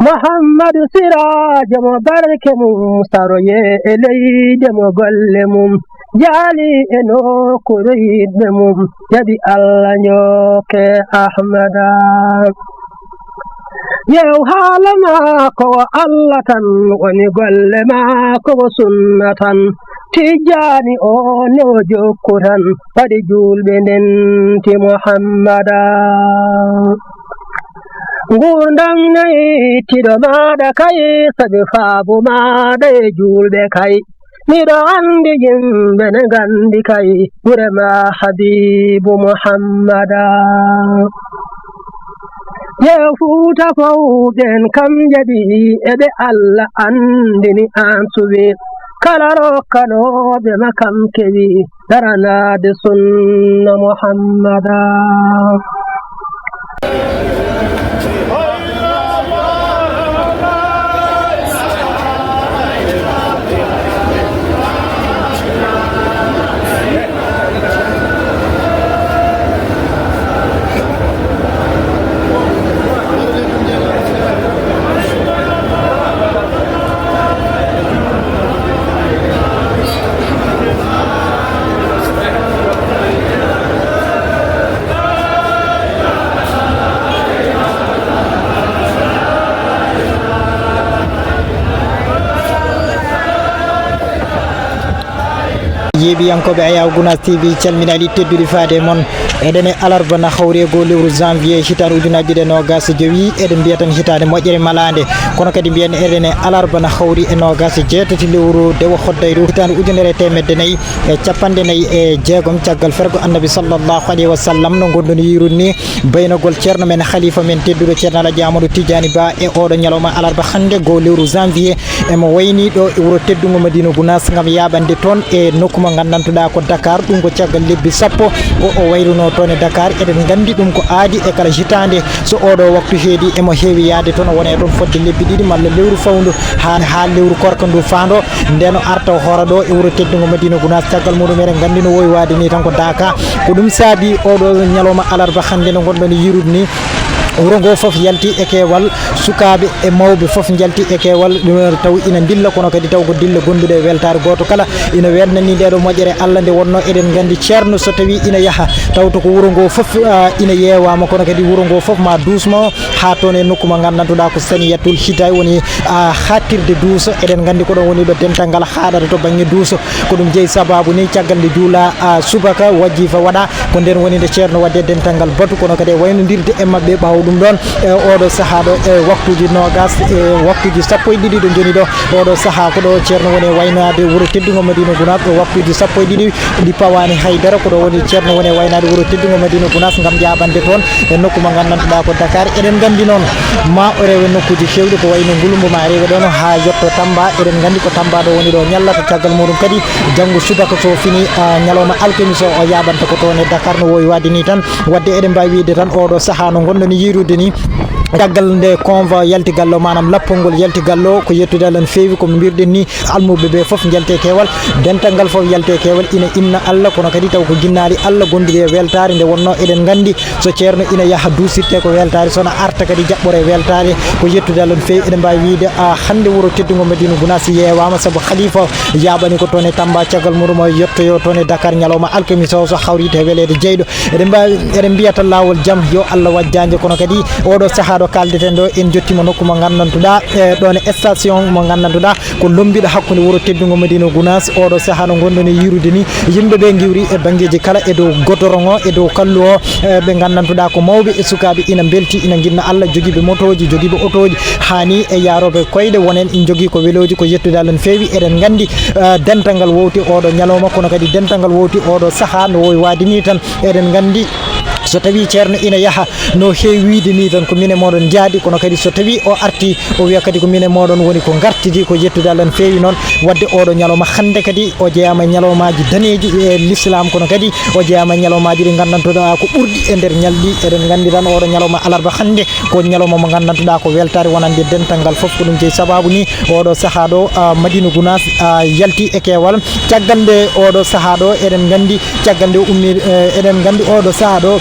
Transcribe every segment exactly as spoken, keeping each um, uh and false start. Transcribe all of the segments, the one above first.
Muhammadu Siraajo mo barke mum saroye e leyde mo golle mum jaali e nokkuure yiɗɓe mum jaɓi Allah njokke Ahmada. Yew haala maako o Allah tan woni golle maako o sunna tan. Tijjaani o ne o jokku tan waɗi juulɓe ndenti Muhammada. Nguurndam nayi tiɗo maaɗa kay sabi faabu maaɗa e juulɓe kay. Miɗo anndi yimɓe ne nganndi kay gure ma Habiibu Muhammada. Yew Fuuta fow ɓen kam jaɓi eɓe Allah anndini an suɓi kala rokkanooɓe ma kam kewi daranaade sunna Muhammada. Yeeɓiyankooɓe Ayaw Gunaas T V calminaali tedduɗi faade e mon. Eɗen e alarba na hawri e goo lewru janvier hitaande ujunaaji ɗiɗi e noogaas e jowi. Eɗen mbiya tan hitaande moƴƴere malaande. Kono kadi mbiyen eɗen e alarba na hawri e noogaas e jeetati lewru dewo hoddayru hitaande ujunere e teemedde nayi e capanɗe nayi e jeegom caggal fergo Annabi sallallahu alayhi wa sallam no ngonɗon yiirude ni. Baynagol ceerno men, halifa men tedduɗo ceerno Alhaji Amadou Tidiani Ba e oɗo ñalawma alarba hannde goo lewru janvier. Emo wayni ɗo e wuro teddungo Madina Gounass ngam yaaɓande toon e nokku mo nganndantuɗaa ko Dakar. Ɗum ko caggal lebbi sappo o, o wayruno toon e Dakar. Eɗen nganndi ɗum ko aadi e kala hitaande so oɗo waktu heedi emo heewi yahde toon, o wona e toon fodde lebbi ɗiɗi malla lewru fawndu haa, haa lewru korka ndu faando. Nden o arta o hoora ɗo e wuro teddungo Madina Gounass. Caggal muɗum eɗen nganndi no wowi waade ni tan ko Daaka. Ko ɗum saabi oɗo ñalawma alarba hannde no ngonɗon yiirude ni. Wuro ngo fof yalti e keewal, sukaaɓe e mawɓe fof njalti e keewal, ɗum taw ina ndilla, kono kadi taw ko dille gonduɗe e weltaare. Gooto kala ina weeɗnani nde ɗo moƴƴere Allah nde wonno eɗen nganndi ceerno so tawi ina yaha, tawto ko wuro ngo fof, ah, ina yeewaama, kono kadi wuro ngo fof ma duusmo haa toon e nokku mo nganndantuɗaa ko Saniyatul Hidaya woni, ah, haaɗtirde duuso. Eɗen nganndi ko ɗon woni ɗo dental ngal haaɗata to bannge duuso. Ko ɗum jeyi sababu ni caggal nde juula, ah, subaka, wajifa waɗa, ko nden woni nde ceerno waɗde dental ngal batu, kono kadi e waynondirde e maɓɓe. Ɓaawo ɗum ɗon, e oɗo sahaa ɗo, e waktuuji noogas, e waktuuji sappo e ɗiɗi ɗo njoni ɗo, oɗo sahaa ko ɗo ceerno woni e waynaade wuro teddungo Madina Gounass, ɗo waktuuji sappo e ɗiɗi ɗi pawaani haydara. Ko ɗo woni ceerno woni e waynaade wuro teddungo Madina Gounass ngam jaaɓande toon e nokku mo nganndantuɗaa ko Dakar. Eɗen nganndi noon ma o rewe nokkuuji keewɗi, ko wayno Ngulumbo ma rewe ɗoon haa yetto Tamba. Eɗen nganndi ko Tamba ɗo woni ɗo ñallata. Caggal muɗum kadi janngo subaka so fini, ah, ñalawma alkamiisa o, o yaaɓanta ko toon e Dakar no wowi waade ni tan. Waɗde eɗen mbaawi wiyde tan oɗo sahaa no ngonɗon yiirude ni, caggal nde convoi yalti gallo, maanaam lappol ngol yalti gallo, ko yettude Allah no feewi. Ko mbirɗen ni, almuɓɓe ɓe fof njalte keewal, dental ngal fof yalte keewal, ina inna Allah, kono kadi taw ko jinnaali Allah gonduɗi e weltaare. Nde wonno eɗen nganndi so ceerno ina yaha duusirte ko weltaare, so na arta kadi jaɓɓore weltaare. Ko yettude Allah no feewi. Eɗen mbaawi wiyde, ah, hannde wuro teddungo Madina Gounass yeewaama, sabu halifa yaaɓani ko toon e Tamba, caggal muɗum o yettoyo toon e Dakar ñalawma alkamiisa o so hawrite e weleede jeyɗo. Eɗen mbaawi, eɗen mbiya tan laawol jam, yo Allah waɗ jaanje. Kono kadi oɗo sahaa ɗo kaaldeten ɗo, en njottiima nokku mo nganndantuɗaa, e ɗoon e station mo nganndantuɗaa ko lommbiɗo hakkunde wuro teddungo Madina Gounass. Oɗo sahaa no ngonɗon e yiirude ni, yimɓe ɓe ngiwri e banngeeji kala, e dow godoroŋ o, e dow kallu o, e ɓe nganndantuɗaa ko mawɓe e sukaaɓe ina mbelti, ina nginna Allah, jogiiɓe motooji, jogiiɓe otooji, haa ni e yaarooɓe koyɗe, wonen ina njogii ko welooji. Ko yettude Allah no feewi. Eɗen nganndi, eh, dental ngal wowti oɗo ñalawma, kono kadi dental ngal wowti oɗo sahaa no wowi waade ni tan. Eɗen nganndi so tawi ceerno ina yaha no heewi wiyde ni tan ko minen e mooɗon njaaɗi, kono kadi so tawi o arti o wiya kadi ko minen e mooɗon woni ko ngartidi. Ko yettude Allah no feewi noon. Waɗde oɗo ñalawma hannde kadi o jeyaama e ñalawmaaji daneeji e l'islam, kono kadi o jeyaama e ñalawmaaji ɗi nganndantuɗaa ko ɓurɗi e nder ñalɗi. Eɗen nganndi tan oɗo ñalawma alarba hannde ko ñalawma mo nganndantuɗaa ko weltaare wonande dental ngal fof. Ko ɗum jeyi sababu ni oɗo sahaa ɗo, ah, Madina Gounass, ah, yalti e keewal. Caggal nde oɗo sahaa ɗo, eɗen nganndi, caggal nde o ummi, eh, eɗen nganndi oɗo sahaa ɗo,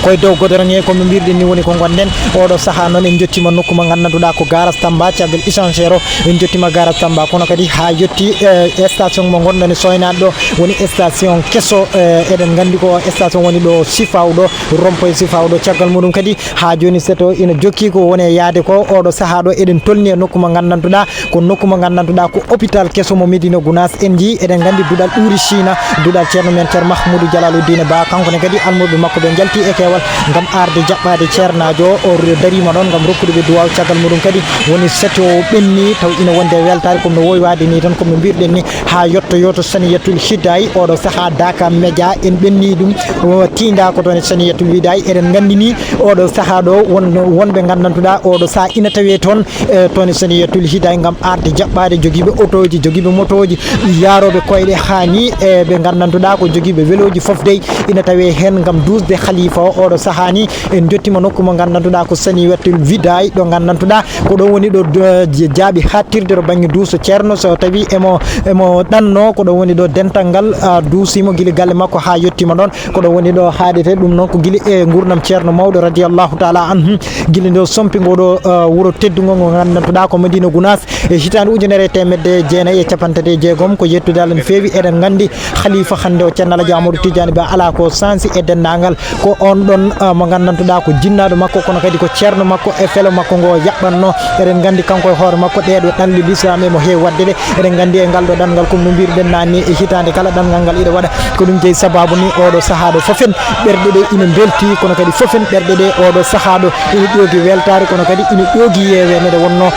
Koye dow godoron he, ko no mbirɗen ni, woni ko ngonɗen. Oɗo sahaa noon en jottima nokku mo nganndanduɗaa ko garage Tamba, caggal échangeur o en jottima garage Tamba, kono kadi haa yotti, eh, station mo ngonɗen e Soynaɓe ɗo, woni station keso, eh, eɗen nganndi ko station woni ɗo Sifaw ɗo, rond-point Sifaw ɗo. Caggal muɗum kadi haa jooni seto ina jokki ko woni e yaade ko. Oɗo sahaa ɗo eɗen tolni e nokku mo nganndanduɗaa ko nokku mo nganndanduɗaa ko hôpital keso mo Médina Gounass. En njii, eɗen nganndi duɗal ɗuuri China, duɗal ceerno men ceerno Mahmoudou Jalaluddine Ba, kanko ne kadi almuɓe makko ɓe njalti e keewal ngam arde jaɓɓaade ceernaajo o, o dariima ɗoon ngam rokkude ɓe duwaaw. Caggal muɗum kadi woni seto ɓenni taw ina wonde e weltaare, comme no wowi waade ni tan, comme no mbirɗen ni, haa yotto yotto Saniyatul Hidaay. Oɗo sahaa Daaka Média en ɓenni ɗum, o tiinda ko toon e Saniyatul Hidaay. Eɗen nganndi ni oɗo sahaa ɗo won, wonɓe nganndanduɗaa oɗo sahaa ina tawee toon, e toon e Saniyatul Hidaay ngam arde jaɓɓaade jogiiɓe otooji, jogiiɓe motooji, yaarooɓe koyɗe haa ni e ɓe nganndanduɗaa ko jogiiɓe welooji fof dey ina tawee heen ngam duusde haliifa o. Oɗo sahaa ni en jottima nokku mo nganndanduɗaa ko Saniyatul Hidaay, ɗo nganndanduɗaa ko ɗo woni ɗo, eh, jaaɓi haaɗtirde to bannge duuso ceerno, so tawi emo, emo ɗanno, ko ɗo woni ɗo dental ngal, ah, duusimo gila galle makko haa yettima ɗoon. Ko ɗo woni ɗo haaɗete ɗum noon ko gila e nguurndam ceerno mawɗo radiyallahu taala anhu, gila nde o sompi ngo ɗo, ah, wuro teddungo ngo nganndanduɗaa ko Madina Gounass e hitaande ujunere e teemedde jeenayi e capanɗe tati e jeegom. Ko yettude Allah no feewi, eɗen nganndi halifa hannde o Ceerno Alhaji Amadou Tidiane Ba alaa ko sansi e denndaangal. Ko on ɗon, ah, mo nganndanduɗaa ko jinnaaɗo makko, kono kadi ko ceerno makko e felo makko ngo yaɓɓatno. Eɗen nganndi kanko e hoore makko ɗee ɗo ɗanle lislaam emo heewi waɗde ɗe. Eɗen nganndi e ngal ɗo ɗanngal, comme no mbirɗen naanni, e hitaande kala ɗanngal ngal ina waɗa. Ko ɗum jeyi sabaabu ni oɗo sahaa ɗo fof en ɓerɗe ɗe ina mbelti, kono kadi fof en ɓerɗe ɗe oɗo sahaa ɗo ina ƴoogi weltaare, kono kadi ina ƴoogi yeewe. Nde wonno,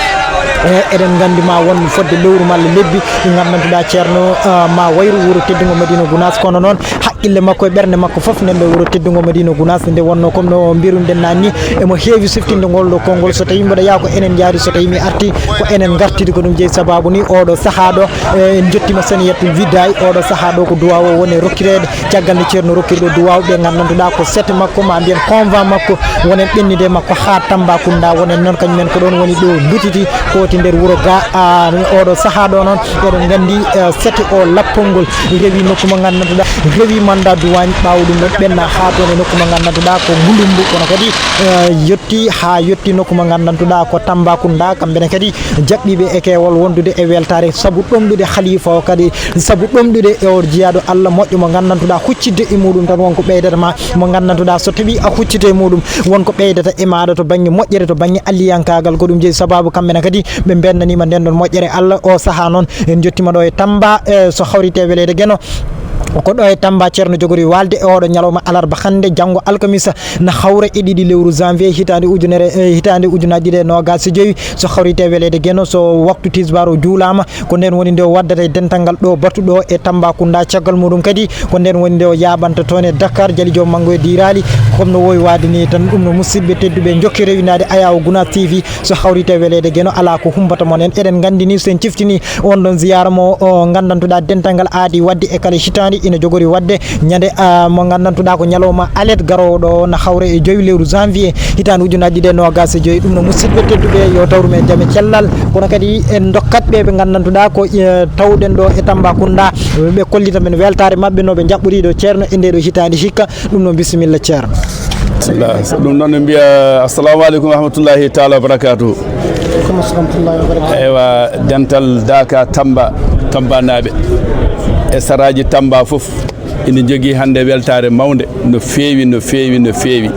eh, eɗen nganndi ma won fodde lewru malla lebbi, ɗi nganndanduɗaa ceerno, ah, ma wayru wuro teddungo Madina Gounass, kono noon haqqille makko e ɓernde makko fof nden ɗo wuro teddungo Madina Gounass. Nde wonno, comme no mbirunɗen naanni, emo heewi siftinde ngol ɗo konngol. So tawi mboɗo yaa ko enen njaari, so tawi mi arti ko enen ngartidi, ko ɗum jeyi sabaabu ni oɗo sahaa ɗo, eh, en jottima Saniyatul Hidaay. Oɗo sahaa ɗo ko duwaaw o woni rokkireede. Caggal nde ceerno rokkiri ɗo duwaaw ɓe nganndanduɗaa ko sete makko, ma mbiyen convent makko, wonen ɓennide makko haa Tambacounda, wonen noon kañum en ko ɗoon woni ɗo dutiti, kooti nder wuro ga. Ah, oɗo sahaa ɗo noon, eɗen nganndi, eh, sete o lappol ngol rewi nokku mo nganndanduɗaa, rewi manda duwaañ, ɓaawo ɗum ɗon ɓenna haa toon e nokku mo nganndanduɗaa ko Gouloumbou, kono kadi, eh, yetti haa yetti nokku mo nganndanduɗaa ko Tambacounda, kamɓe ne kadi jaɓɓiiɓe e keewal wondude e weltaare sabu ɗomɗude halifa o kadi, sabu ɗomɗude e o jiyaaɗo Allah moƴƴo mo nganndanduɗaa huccitde e muɗum tan wonko ɓeydata ma, mo nganndanduɗaa so tawi a hucciti e muɗum wonko ɓeydata e maaɗa to bannge moƴƴere, to bannge alliyankaagal. Ko ɗum jeyi sabaabu kamɓe ne kadi ɓe mbennaniima nden ɗon moƴƴere Allah. O sahaa noon en jottima ɗo e Tamba, e so hawrite weleede Geno. Ko ɗo e Tamba ceerno jogori waalde e oɗo ñalawma alarba hannde, janngo alkamisa na hawra e ɗiɗi lewru janvier hitaande ujunere, eh, hitaande ujunnaaji ɗiɗi e noogaas e jowi. So hawrite weleede Geno, so waktu tisbaar o juulaama, ko nden woni nde o waddata e dental ngal ɗo batu ɗo e Tambacounda. Caggal muɗum kadi ko nden woni nde o yaaɓanta toon e Dakar, jali joom manngo e diiraali, comme no wowi waade ni tan. Ɗum no musidɓe tedduɓe jokki rewindaade Ayawo Gounass T V. So hawrite weleede Geno, alaa ko humpata mon en. Eɗen nganndi ni, so en ciftini on ɗon ziyaara mo, o, nganndanduɗaa dental ngal aadi waɗde e kala hitaande ina jogori waɗde ñande, a, mo nganndanduɗaa ko ñalawma alet garoowo ɗo na hawra e jowi lewru janvier hitaande ujunnaaji ɗiɗi e noogaas e jowi. Ɗum no musidɓe tedduɓe yo tawru men jam e cellal, kono kadi en ndokkat ɓe ɓe nganndanduɗaa ko, e, tawɗen ɗo e Tambacounda, ɓe kollita men weltaare maɓɓe no ɓe njaɓɓori ɗo ceerno e nde ɗo hitaande hikka. Ɗum noon, bisimilla, ceerno. Bismillah. So ɗum noon, ɓe mbiya, "Assalamu aleykum wa rahmatullahi taala wa barakatuhu." Aleykum assalam wa rahmatullahi wa barakatuhu. Eywa, dental Daaka Tamba, Tambanaaɓe e saraaji Tamba fof ina njogii hannde weltaare mawnde no feewi, no feewi, no feewi.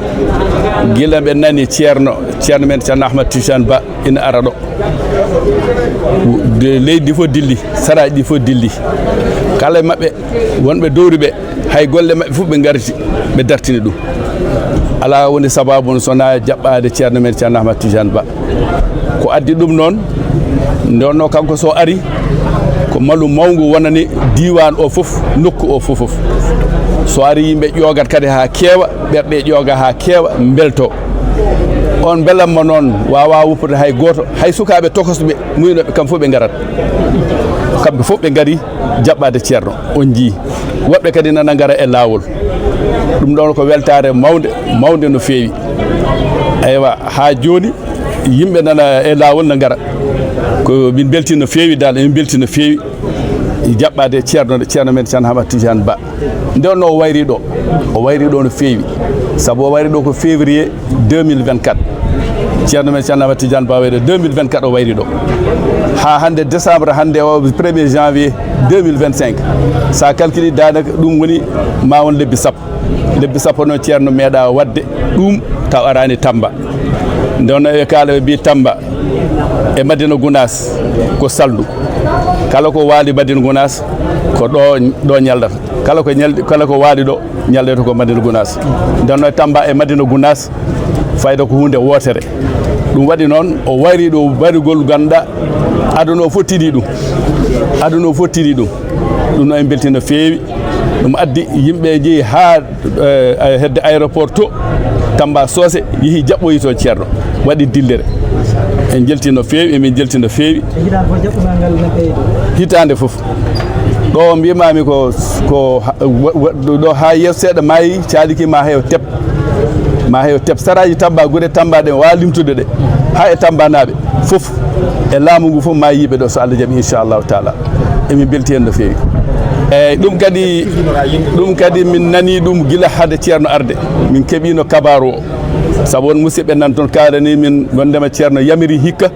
Gila ɓe nani ceerno, ceerno men Ceerno Ahmad Tidiane Ba ina ara ɗo. De-, leydi ndi fof dilli, saraaji ɗi fof dilli. Kala e maɓɓe, wonɓe dowri ɓe, hay golle maɓɓe fof ɓe ngarti, ɓe dartini ɗum. Alaa woni sabaabu no so wonaa jaɓɓaade ceerno men Ceerno Ahmad Tidiane Ba. Ko addi ɗum noon, nde wonno kanko so ari, ko malu mawngu wonani diiwaan o fof, nokku o fof fof. So ari yimɓe ƴoogat kadi haa keewa, ɓerɗe ƴooga haa keewa, mbelto. On mbelamma noon waawaa woppude hay gooto, hay sukaaɓe tokosɓe muynooɓe, kam fof ɓe ngarat. Kamɓe fof ɓe ngari jaɓɓaade ceerno, on njii. Woɗɓe kadi nana ngara e laawol. Ɗum ɗoon ko weltaare mawnde, mawnde no feewi. Eywa, haa jooni yimɓe nana e laawol na ngara. Ko min mbeltii no feewi dal, emin mbeltii no feewi jaɓɓaade ceerno, ceerno men Ceerno Hamad Tidiane Ba. Nde wonno o wayri ɗo, o wayri ɗo no feewi. Sabu o wari ɗo ko février deux mille vingt-quatre. Ceerno men Ceerno Ahmad Tidiane Ba wari ɗo deux mille vingt-quatre, o wari ɗo. Haa hannde décembre, hannde o premier janvier deux mille vingt-cinq. So a calcule daanaka ɗum woni ma won lebbi sappo. Lebbi sappo noon Ceerno meeɗa waɗde ɗum taw araani Tamba. Nde wonno e kaala ɓe mbi Tamba e Madina Gunaas ko salndu. Kala ko waali Madina Gunaas ko ɗo, ɗo ñaldata. Kala ko ñalɗi, kala ko waali ɗo ñaldata ko Madina Gunaas. Nde wonno Tamba e Madina Gunaas fayda ko huunde wootere. Ɗum waɗi noon o wari ɗo warigol ganduɗa aduna o fof tini ɗum. Aduna o fof tini ɗum. Ɗum noon en mbeltii no feewi. Ɗum addi yimɓe jeeyi haa, eh, hedde aéroport to Tamba Socé, yehi jaɓɓoyi to Ceerno, waɗi dillere. En njelti no feewi, emin njelti no feewi. E hitaande fof jaɓɓungal ngal ne ɓeydo? Hitaande fof. Ɗo mbimami ko, ko ha-, wa-, wa-, ɗo haa yeeso seeɗa maayi caaliki ma heew tep. Ma heew tep. Saraaji Tamba, gure Tamba ɗen, wawa limtude ɗe. Haa e Tambanaaɓe fof, e laamu ngu fof ma yiiɓe ɗo, so Allah jaɓi, inchallahu taala. Emin mbelti heen no feewi. Eyyi, ɗum kadi, ɗum kadi min nani ɗum gila hade Ceerno arde. Min keɓino kabaru o. Sabu won musidɓe nan toon kaalani min wondema Ceerno yamiri hikka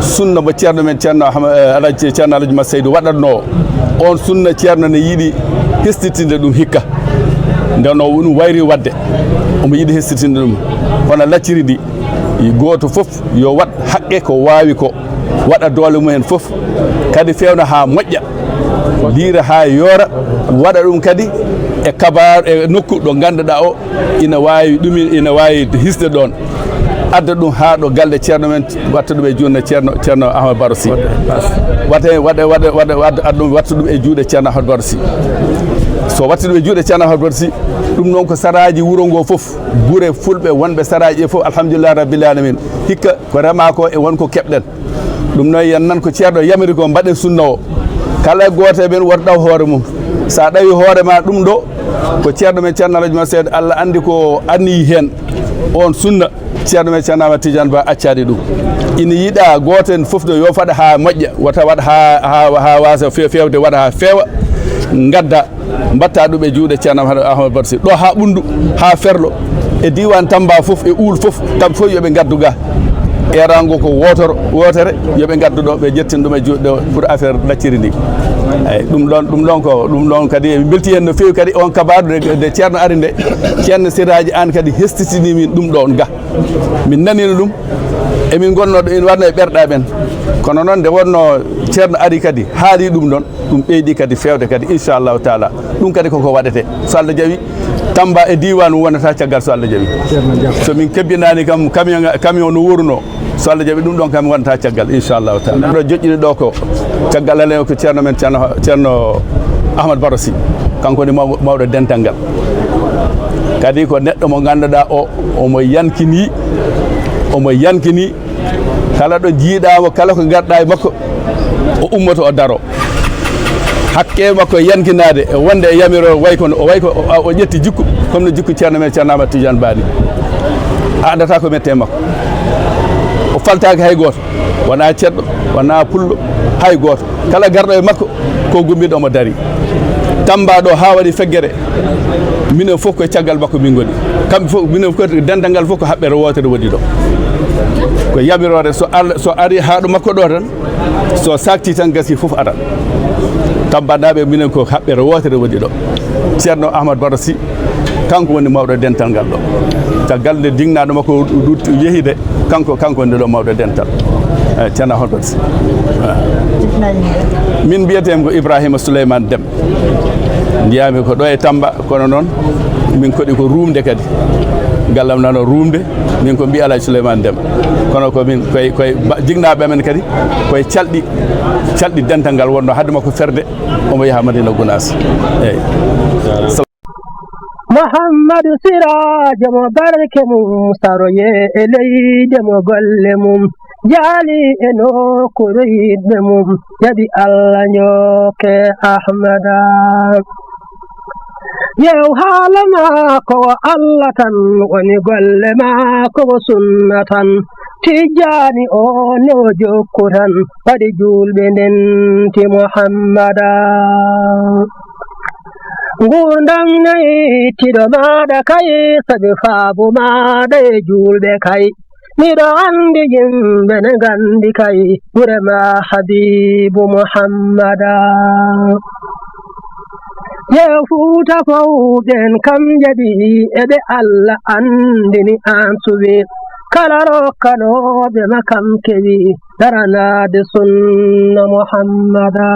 sunna mo Ceerno men Ceerno Ahma-, eh, Alhaji, Ceerno Alhaji Mat Seydu waɗatno o. On sunna Ceerno ne yiɗi hesɗitinde ɗum hikka. Nden o ɗum wayri waɗde. Omo yiɗi hesɗitinde ɗum. Hono lacciri ndi, gooto fof yo waɗ haqqe ko waawi ko, waɗa doole mum en fof, kadi fewna haa moƴƴa, liira haa yoora, waɗa ɗum kadi e kabaar, e nokku ɗo ngannduɗaa o ina waawi ɗum, ina waawi hisde ɗoon, adda ɗum haa ɗo galle Ceerno men, watta ɗum e juuɗe Ceerno, Ceerno Ahmad Baro Sy. Waɗa, waɗa, waɗa, waɗa, waɗa, adda ɗum, watta ɗum e juuɗe Ceerno Ahmad Baro Sy. So watti ɗum e juuɗe Ceerno Ahmad Baro Sy, ɗum noon ko saraaji wuro ngo fof, gure fulɓe wonɓe saraaji ɗe fof, alhamdulillahi rabbil alamin. Hikka ko rema ko e won ko keɓɗen. Ɗum noon, yen nan ko Ceerno yamiri ko, mbaɗen sunna o. Kala gooto e men woto ɗaw hoore mum. So a ɗawi hoore ma ɗum ɗo, ko Ceerno men Ceerno Alhaji Mat Seydi, Allah anndi ko anniyi heen. On sunna, Ceerno men Ceerno Ahmad Tidiane Ba accaani ɗum. Ina yiɗa gooto en fof ɗo yo faɗa haa moƴƴa, wota waɗa haa, haa, haa waasa fe-, feewde, waɗa haa feewa, ngadda. Mbatta ɗum e juuɗe Ceerno Ahmad, Ahmad Baro Sy. Ɗo haa ɓunndu, haa ferlo, e diiwaan Tamba fof, e Uul fof, kamɓe fof yo ɓe ngaddu ga. Erango ko wootoro, wootere, yo ɓe ngaddu ɗo, ɓe jettin ɗum e juuɗe ɗo pour affaire lacciri ndi. Eyi, ɗum ɗoon, ɗum ɗoon ko, ɗum ɗoon kadi, emin mbelti heen no feewi kadi, on kabaaru nde, nde Ceerno ari nde, Ceerno Siraaji Aan kadi hesɗitini min ɗum ɗoon ga. Min nanino ɗum, emin ngonno ɗo, ina waɗno e ɓerɗe amen. Kono noon, nde wonno Ceerno ari kadi, haali ɗum ɗoon, ɗum ɓeydi kadi feewde kadi, inchallahu taala. Ɗum kadi koko waɗete. So Allah jaɓi, Tamba e diiwaan mum wonata caggal, so Allah jaɓi. Ceerno, jaaraama. So min kebbinaani kam, camion, camion no wuurno, so Allah jaɓi, ɗum ɗoon kam wonata caggal, inchallahu taala. Ɗo joƴƴini ɗo ko caggal halen ko Ceerno men, Ceerno, Ceerno Ahmad Baro Sy. Kanko woni maw-, mawɗo dental ngal. Kadi ko neɗɗo mo ngannduɗaa o, omo yankini, omo yankini. Kala ɗo jiiɗaama, kala ko ngarɗaa e makko, o ummoto, o daro. Hakke makko e yankinaade, e wonde e yamiro, way kono, o way ko, o, o ƴetti jikku, comme no jikku Ceerno men, Ceerno Ahmad Tidiane Ba ni. A anndata ko mette e makko. O faltaaki hay gooto. Wonaa ceɗɗo, wonaa pullo, hay gooto. Kala garɗo e makko, ko gummiɗo omo dari. Tamba ɗo haa waɗi feggere. Minen fof ko e caggal makko min ngoni. Kamɓe fof, minen fof, dental ngal fof ko haɓɓere wootere woni ɗo. Ko yamiroore, so Alla, so ari haa ɗo makko ɗo tan, so sakti tan gasi fof ara. Tambanaaɓe minen ko haɓɓere wootere woni ɗo. Ceerno Ahmad Baro Sy, kanko woni mawɗo dental ngal ɗo. Caggal nde diŋnaaɗo makko ɗuuɗi yehi de, kanko, kanko woni ɗo mawɗo dental. Eh, Ceerno Ahmad Baro Sy. Min mbiyetee ko Ibrahima Souleymane Dem. Njiyaami ko ɗo e Tamba, kono noon min koɗi ko ruumde kadi. Gallam nano ruumde, min ko mbiy Alhaji Souleymane Dem. Kono ko min koye, koye ba-, jinnaaɓe amen kadi, koye calɗi, calɗi dental ngal wonno haade makko ferde, omo yaha Madina Gunaas. Eyi. Muhammadu Siraajo mo barke mum saroye e leyde mo golle mum jaali e nokkuure yiɗɓe mum jaɓi Allah njokke Ahmada. Yew haala maako wo Allah tan woni golle maako wo sunna tan. Tijjaani o ne o jokku tan waɗi juulɓe ndenti Muhammada. Nguurndam nayi tiɗo maaɗa kay, sabi faabu maaɗa e juulɓe kay. Miɗo anndi yimɓe ne nganndi kay, gure ma Habiibu Muhammada. Yeew Fuuta fow ɓen kam jaɓi, e ɓe Alla anndini aan suɓi. Kala rokkanooɓe ma kam kewi, daranaade sunna Muhammada.